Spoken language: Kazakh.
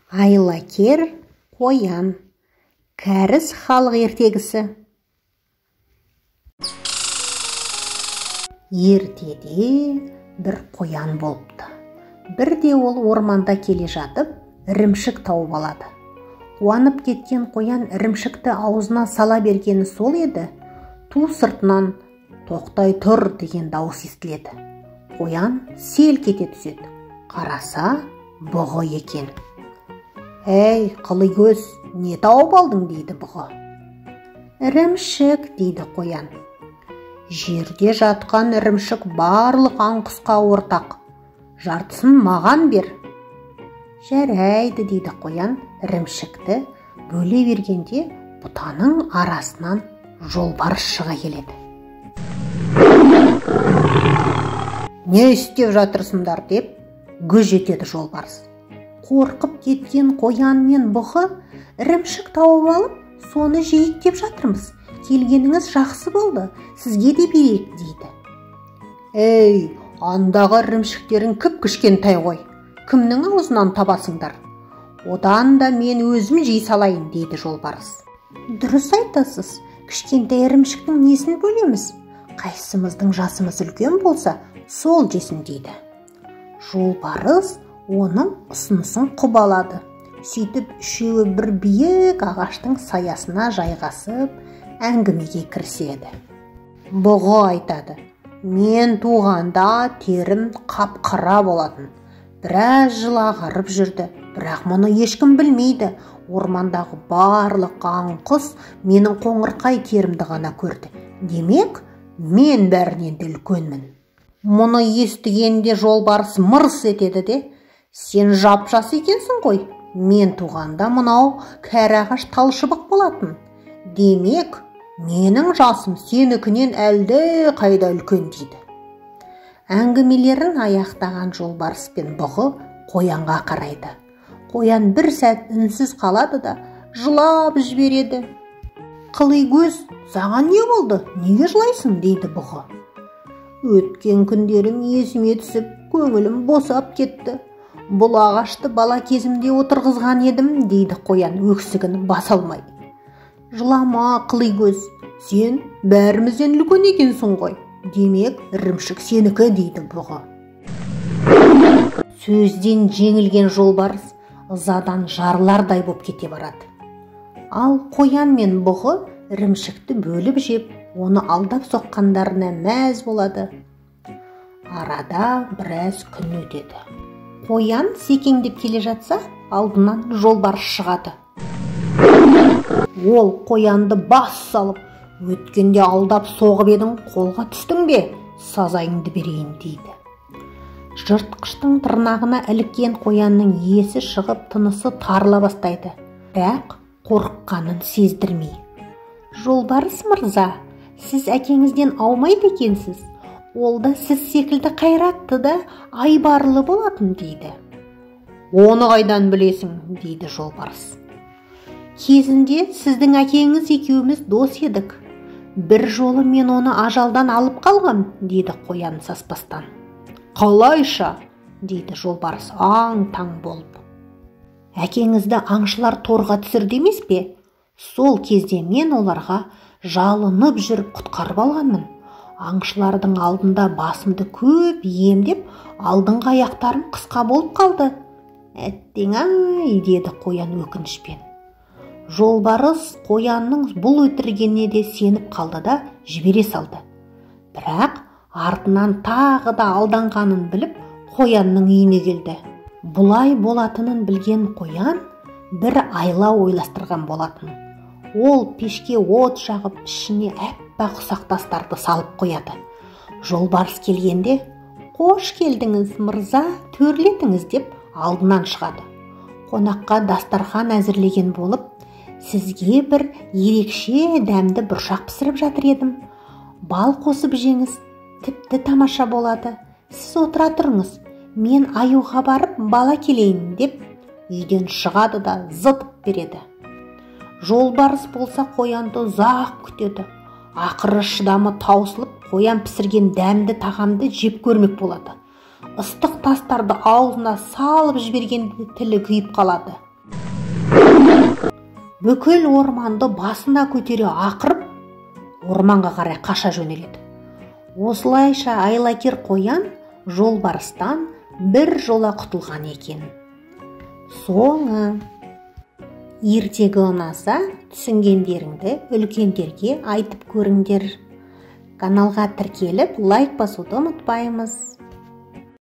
Айлакер қоян. Кәріс халық ертегісі. Ертеде бір қоян болыпты. Бірде ол орманда келе жатып, ірімшік тауып алады. Қуанып кеткен қоян ірімшікті аузына сала бергені сол еді, ту сыртынан «Тоқтай тұр» деген дауыс естіледі. Қоян селк ете түседі. Қараса, бұғы екен. «Әй, қылигөз, не тауып алдың?» дейді бұғы. «Ірімшік», дейді қоян. «Жерде жатқан ірімшік барлық аң-құсқа ортақ. Жартысын маған бер». «Жарайды», дейді қоян ірімшікті бөле бергенде бұтаның арасынан жолбарыс шыға келеді. «Не істеп жатырсыңдар?» деп гүж етеді жолбарыс. Қорқып кеткен қоян мен бұғы ірімшік тауып алып, соны жейік деп жатырмыз. Келгеніңіз жақсы болды, сізге де берейік, дейді. «Ей, андағы ірімшіктерің кіп-кішкентай ғой, кімнің аузынан табасыңдар? Одан да мен өзім жей салайын», дейді жолбарыс. «Дұрыс айтасыз, кішкентай ірімшіктің несін бөлеміз? Қайсымыздың жасымыз үлкен болса, сол жесін», дейді. Жолбарыс оның ұсынысын құп алады. Сөйтіп үшеуі бір биік ағаштың саясына жайғасып, әңгімеге кіріседі. Бұғы айтады: «Мен туғанда терім қап-қара болатын. Біраз жыл ағарып жүрді, бірақ мұны ешкім білмейді. Ормандағы барлық аң-құс менің қоңырқай терімді ғана көрді. Демек, мен бәрінен де үлкенмін». Мұны естігенде жолбарыс мырс етеді де: «Сен жап-жас екенсің ғой, мен туғанда мынау кәрі ағаш тал шыбық болатын. Демек, менің жасым сенікінен әлде қайда үлкен», дейді. Әңгімелерін аяқтаған жолбарыс пен бұғы қоянға қарайды. Қоян бір сәт үнсіз қалады да жылап жібереді. «Қылигөз, саған не болды? Неге жылайсың?» дейді бұғы. «Өткен күндерім есіме түсіп, көңілім босап кетті. Бұл ағашты бала кезімде отырғызған едім», дейді қоян өксігін баса алмай. «Жылама, қылигөз, сен бәрімізден үлкен екенсің ғой. Демек, ірімшік сенікі», дейді бұғы. Сөзден жеңілген жолбарыс ызадан жарылардай боп кете барады. Ал қоян мен бұғы ірімшікті бөліп жеп, оны алдап соққандарына мәз болады. Арада біраз күн өтеді. Қоян секеңдеп келе жатса, алдынан жолбарыс шығады. Ол қоянды бас салып: «Өткенде алдап соғып едің, қолға түстің бе? Сазайыңды берейін», дейді. Жыртқыштың тырнағына іліккен қоянның есі шығып, тынысы тарыла бастайды. Бірақ қорыққанын сездірмей: «Жолбарыс мырза, сіз әкеңізден аумайды екенсіз. Ол да сіз секілді қайратты да айбарлы болатын», дейді. «Оны қайдан білесің?» дейді жолбарыс. «Кезінде сіздің әкеңіз екеуміз дос едік. Бір жолы мен оны ажалдан алып қалғам», дейді қоян саспастан. «Қалайша?» дейді жолбарыс аң-таң болып. «Әкеңізді аңшылар торға түсірді емес пе? Сол кезде мен оларға жалынып жүріп құтқарып алғанмын. Аңшылардың алдында басымды көп иемдеп, алдыңғы аяқтарым қысқа болып қалды». «Әттең-ай», деді қоян өкінішпен. Жолбарыс қоянның бұл өтірігіне де сеніп қалды да жібере салды. Бірақ артынан тағы да алданғанын біліп, қоянның үйіне келді. Бұлай болатынын білген қоян бір айла ойластырған болатын. Ол пешке от жағып, ішіне әппақ ұсақ тастарды салып қояды. Жолбарыс келгенде: «Қош келдіңіз, мырза, төрлетіңіз», деп алдынан шығады. Қонаққа дастархан әзірлеген болып: «Сізге бір ерекше дәмді бұршақ пісіріп жатыр едім. Бал қосып жеңіз, тіпті тамаша болады. Сіз отыра тұрыңыз, мен аюға барып бала келейін», деп үйден шығады да зытып береді. Жолбарыс болса қоянды ұзақ күтеді. Ақыры шыдамы таусылып, қоян пісірген дәмді тағамды жеп көрмек болады. Ыстық тастарды аузына салып жібергенде тілі күйіп қалады. Бүкіл орманды басына көтере ақырып, орманға қарай қаша жөнеледі. Осылайша айлакер қоян жолбарыстан бір жола құтылған екен. Соңы. Ертегі ұнаса, түсінгендеріңді үлкендерге айтып көріңдер. Каналға тіркеліп, лайк басуды ұмытпаймыз.